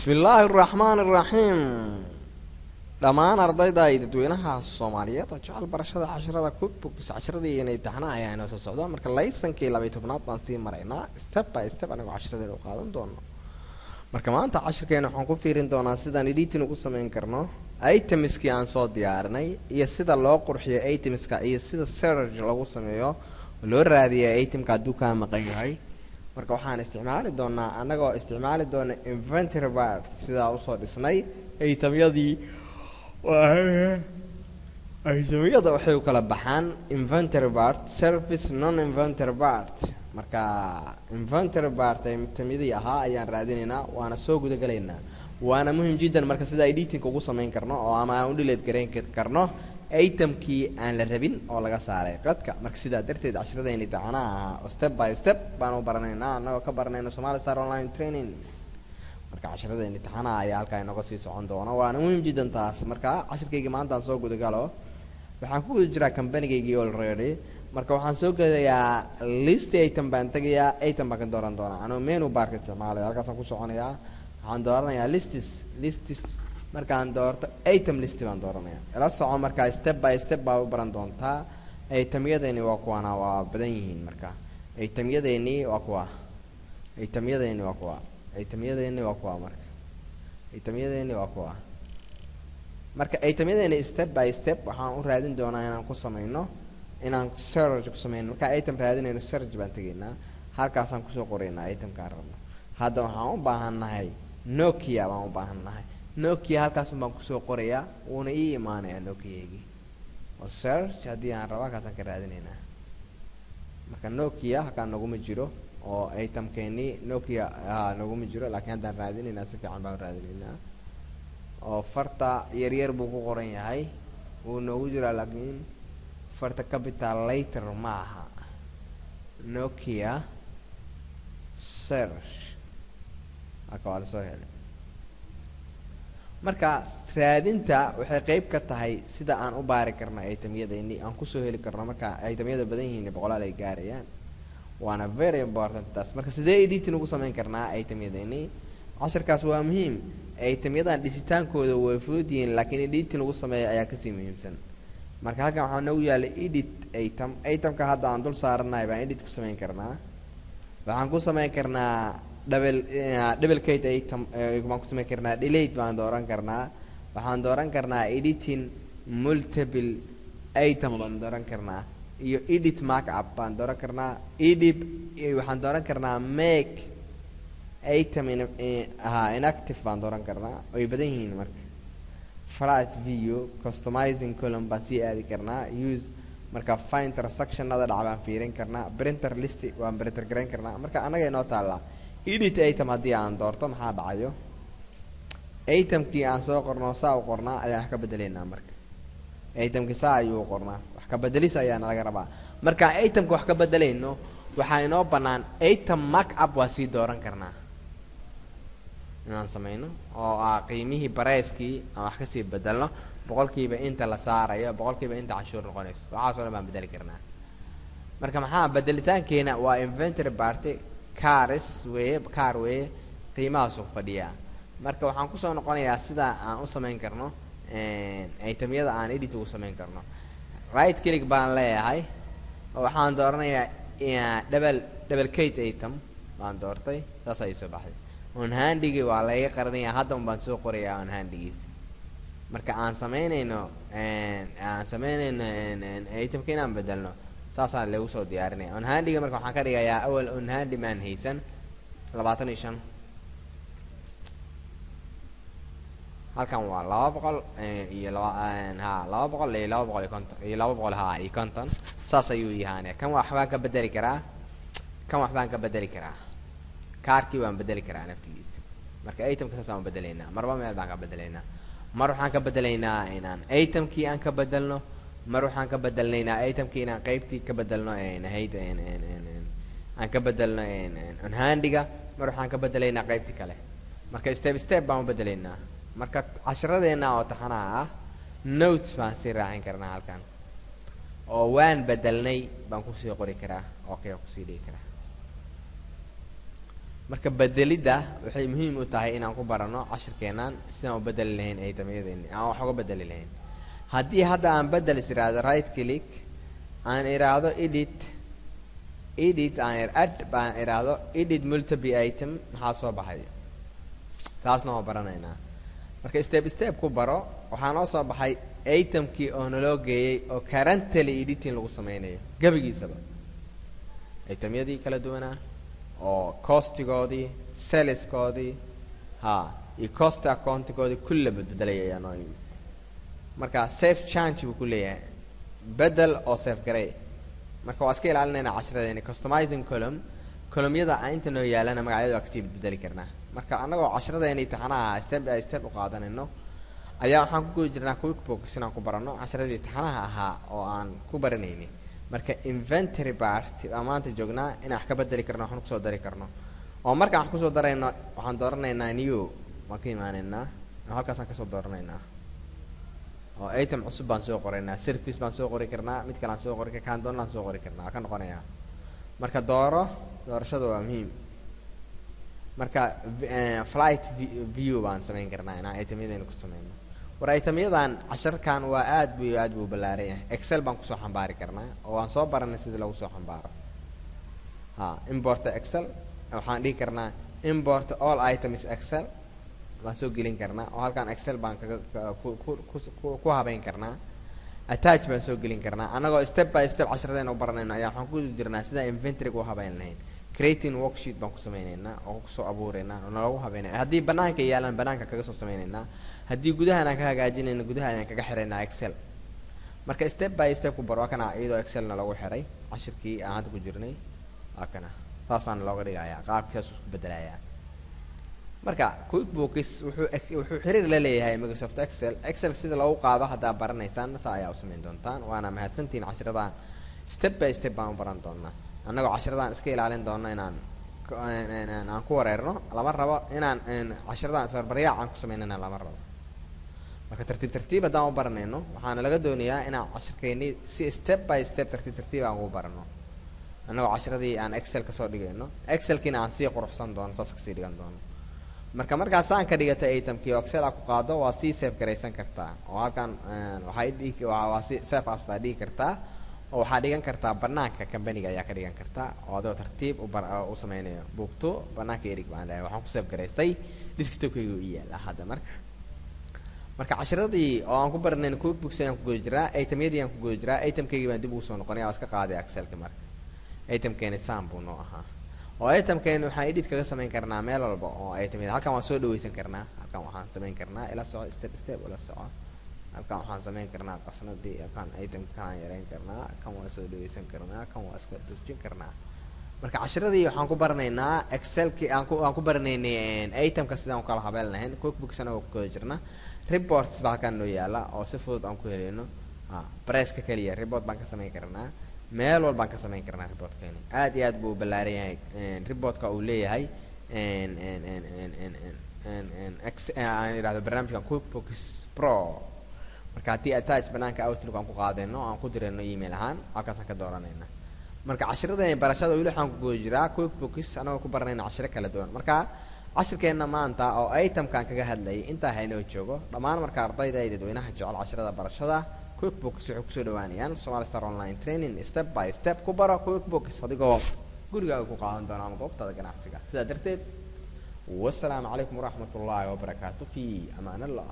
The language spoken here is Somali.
Bismillaahi raxmaan iraxiim. Dhammaan ardayda iyo dadweynaha Soomaaliyeed oo jecel barashada casharada QuickBooks, casharadii inay taxna ayaa inoo soo socda. Marka laysankii 12aad baan sii maraynaa step by step, anagoo casharadeen u qaadan doono. Marka maanta cashirkeena waxaan ku fiirin doonaa sidaan editing ugu sameyn karno itemskii aan soo diyaarinay, iyo sida loo qurxiyo itemska, iyo sida search lagu sameeyo, loo raadiya itemka hadduu kaa maqan yahay. Marka waxaan isticmaali doonaa, annagoo isticmaali doona inventory part, sidaa usoo dhisnay itemyadii. Itemyada waxay u kala baxaan inventory part, service, non inventory part. Marka inventory part itemyadii ahaa ayaan raadinaynaa, waana soo gudagalaynaa, waana muhim jiddan. Marka sida editingka ugu samayn karno oo ama aan u delete garayn karno itemkii aan la rabin oo laga saaray qadka. Marka sidaa darteed cashiradayni tacanaha ahaa oo step by step baan u baranaynaa, annagoo ka baranayna Somali Star Online Training. Marka cashiradayni taxanaha ayaa halkaa inooga sii socon doona, waana muhim jiddan taas. Marka cashirkaygii maanta aan soo gudagalo. Waxaan ku guda jiraa companygaygii already. Marka waxaan soo gelayaa list item baan tegayaa, item baan ka dooran doonaa anoo menu barka isticmaalaya. Halkaasaan ku soconayaa, waxaan dooranayaa lists. Lists markaan doorto, item list baan dooranaya. Ila soco, markaa step by step baa u baran doontaa. Itemyadeeni waa kuwana, waa badan yihiin. Marka itemyadeeni waa kuwa, itemyadeeni waa kuwa, itemyadeeni waa kuwa. Marka itemyadeeni waa kuwa. Marka itemyadeeni step by step waxaan u raadin doonaa inaan ku sameyno, inaan search ku sameyno. Markaa item raadinayno, search baan tegaynaa, halkaasaan kusoo qoraynaa itemkaan rabno. Hadda waxaan u baahannahay Nokia baan u baahannahay. Nokia halkaasun baan kusoo qorayaa, wuuna ii imaanayaa Nokiaygii oo search haddii aan rabo halkaasaan ka raadinaynaa. Marka Nokia halkaan naguma jiro oo itemkeenii Nokia naguma jiro, laakiin haddaan raadinaynaa, si fiican baan raadinaynaa oo farta yaryar buu ku qoran yahay. Wuu noogu jiraa, laakiin farta capital letter ma aha. Nokia search halka waa lasoo helay. Marka raadinta waxay qeyb ka tahay sida aan u baari karno itemyadeeni, aan kusoo heli karno marka itemyada badan yihiin, boqolaal ay gaarayaan, waana very important taas. Marka sidee editing ugu sameyn karnaa itemyadeeni? Cashirkaas waa muhiim. Itemyadan dhisitaankooda way fudud yihiin, laakiin editing lagu sameeyo ayaa kasii muhiimsan. Marka halkan waxaa noogu yaallay edit item. Itemka hadda aan dul saaranahay baan edit ku sameyn karnaa. Waxaan ku sameyn karnaa double duplicate item baan ku sameyn karnaa, delete baan dooran karnaa, waxaan dooran karnaa editing multiple item baan dooran karnaa, iyo edit markup baan dooran karnaa, edit waxaan dooran karnaa, make item in ha inactive baan dooran karnaa. Way badan yihiin. Marka flat view, customizing column baan sii aadi karnaa, use marka find transactionada dhac baan fiirin karnaa, printer list waan printer garayn karnaa. Marka annaga inoo taallaa. Edit item haddii aan doorto, maxaa dhacayo? Itemkii aan soo qorno, saa u qornaa ayaan wax ka bedelaynaa. Marka itemkii saa ayuu u qornaa, wax ka bedelis ayaana laga rabaa. Marka itemka wax ka bedelayno, waxaa inoo banaan item markup waa sii dooran karnaa inaan sameyno, oo ah qiimihii pricekii aan wax kasii bedelno, boqolkiiba inta la saarayo, boqolkiiba inta canshuur noqonayso, waxaas o dhan baan bedeli karnaa. Marka maxaa bedelitaankeena? Waa inventory part cars weeye, car weeye, qiimahaasuu fadhiyaa. Marka waxaan kusoo noqonayaa sida aan u sameyn karno itemyada aan edit ugu sameyn karno. Right click baan leeyahay oo waxaan dooranayaa duplicate item baan doortay, saas ayay soo baxday. On handigi waa laga qarinayaa, hadda un baan soo qorayaa on handigiisa. Marka aan sameynayno itemka inaan bedelno, saasaa lagu soo diyaarinaya on handiga. Marka waxaan ka dhigayaa, awal on handi maan haysan, 25. Halkan waa 200 iyo laba ha 200 iyo 250 iyo 200 ha iyo 50, saas ayuu yahaanaya. Kan waxbaan ka bedeli karaa, kan waxbaan ka bedeli karaa, kaarkii waan bedeli karaa naftigiisa. Marka itemka saas aan u bedelaynaa, marba meel baan ka bedelaynaa. Mar waxaan ka bedelaynaa inaan itemkii aan ka bedelno, mar waxaan ka bedelnaynaa itemkii inaan qeybtii ka bedelno ahayd, aan ka bedelno on handiga, mar waxaan ka bedelaynaa qeybtii kale. Marka step step baan u bedelaynaa. Marka cashiradeena oo taxanaha ah, notes baan sii raacin karnaa halkan oo waan bedelnay baan kusii qori karaa, okay, kusii dhigi karaa. Marka bedelidda waxay muhiim u tahay inaan ku barano cashirkeenaan sidaan u bedeli lahayn itemyadeeni, aan wax uga bedeli lahayn. Haddii hadda aan bedel is idhaahdo, right click aan idhaahdo, edit, edit aan add baan idhaahdo, edit multiple item, maxaa soo baxay? Taasna waa baranaynaa. Marka step step ku baro. Waxaa noo soo baxay itemkii oo naloo geeyey oo currently editing lagu sameynayo, gebigiisaba itemyadii kala duwanaa oo costigoodii, saleskoodii, ha, iyo cost accountigoodii kulli la bedbedelay ayaa noo yimid. Marka save change buu ku leeyahay, bedel oo save garay. Marka waa iska ilaalinaynaa cashiradeeni. Customizing column, columnyada aan inta noo yaalana magacyada waa kasii bedbedeli karnaa. Marka annagoo cashiradeeni taxanaha step by step u qaadanayno ayaa waxaan ku guda jirnaa QuickBooks inaan ku baranno casharadii taxanaha ahaa oo aan ku baranayni. Marka inventory part baan maanta joognaa, inaan wax ka bedeli karno, waxaan kusoo dari karno. Oo markaan wax kusoo darayno, waxaan dooranaynaa new, waan ka imaanaynaa oo halkaasaan kasoo dooranaynaa oo item cusub baan soo qoraynaa. Service baan soo qori karnaa, mid kale aan soo qori kaan doonaan soo qori karnaa, waa ka noqonayaa. Marka dooro, doorashada waa muhiim. Marka flight view baan samayn karnaa inaan itemyadayna ku sameyno. War itemyadan casharkan waa aad bu aad buu ballaaran yahay. Excel baan kusoo xambaari karnaa oo waan soo baranay sida lagu soo xambaaro. Ha, import Excel waxaan dhihi karnaa, import all items Excel baan soo gelin karnaa oo halkaan Excel baan kaga ku habeyn karnaa. Attach baan soo gelin karnaa. Annagoo step by step casharadayna u baranayno ayaa waxaan ku jirnaa sidaan inventoryga u habeyn lahayn. Creating worksheet baan ku sameyneynaa oo kusoo abuureynaa oo nalagu habeynaya. Haddii banaanka yaalaan, banaanka kaga soo sameyneynaa. Haddii gudahan aan ka hagaajinayno, gudaha ayaan kaga xiraynaa Excel. Marka step by step ku bar. Waa kana iyadoo Excelna lagu xiray cashirkii aan hadda ku jirnay, waa kana saasaana looga dhigayaa, qaabkaasuu isku bedelayaa. Marka QuickBooks wuxuu xiriir la leeyahay Microsoft Excel. Excel sida loogu qaado haddaa baranaysaan, saa ayaa u samayn doontaan. Waana mahadsantihiin. Cashiradan step by step baan u baran doonaa, annagoo cashiradan iska ilaalin doona inaan aan ku wareerno. Lama rabo inaan cashiradan isbarbaryaac aan ku sameynana, lama rabo. Marka tartiib tartiib haddaan u baranayno, waxaana laga doonayaa inaan cashirkeeni si step by step, tartiib tartiib aan ugu barano, annagoo cashiradii aan Excel kasoo dhigayno, Excelkiina aan sii quruxsan doono, saas kasii dhigan doono. Marka markaasaan ka dhigata itemkii oo Excel aa ku qaado, waa sii save garaysan kartaa oo halkan waxaa dhihi waa si save as baa dhigi kartaa oo waxaa dhigan kartaa banaanka companyga ayaa ka dhigan kartaa oo adoo tartiib u bar u sameynayo buugto banaanka erig baan leeyahay. Waxaan ku save garaystay desktopkayga u yaala hadda. Marka cashiradii oo aan ku baranayn QuickBooks ayaan ku guda jiraa, itemyadii aan ku guda jiraa. Itemkaygii baan dib ugu soo noqonaya, waa iska qaaday Excelka. Marka itemkeeni sam buu noo ahaa oo itemkeeni waxaan edit kaga samayn karnaa meel walba oo itemyada. Halkan waan soo dhaweysan karnaa, halkan waxaan samayn karnaa, ila soco, step step ula soco. Halkan waxaan samayn karnaa qasnadii, halkan item kanaan yareyn karnaa, kan waan soo dhaweysan karnaa, kan waa iska durjin karnaa. Marka cashiradii waxaan ku baranaynaa Excelki aan ku baranaynay itemka sidaan u kala habeen lahayn QuickBooks anagoo ku guda jirna. Reports baa halkan noo yaala oo si fudud aan ku helayno. Presska keliya report baan ka samayn karnaa, meel walbaan ka samayn karnaa reportkeeni. Aad iyo aad buu u ballaaran yahay reportka uu leeyahay aan idhahdo barnaamijkan QuickBooks Pro. Marka haddii attach banaanka Outlook aan ku qaadayno, aan ku dirayno email ahaan, halkaasaan ka dooranayna. Marka cashiradani barashada weli waxaan ku guda jiraa QuickBooks anagoo ku baranayna cashiro kala duwan. Marka cashirkeenna maanta oo itemkaan kaga hadlayay intaa haynoo joogo dhammaan. Marka ardayda ay dadweynaha jecel cashirada barashada QuickBooks waxay kusoo dhawaanayaan Somali Star Online Training. Step by step ku baro QuickBooks adigoo gurigaaga ku qaadan doona ama goobtaada ganacsiga. Sidaa darteed, wasalaamu calaykum waraxmat ullaahi wabarakaatu, fi amaan Allah.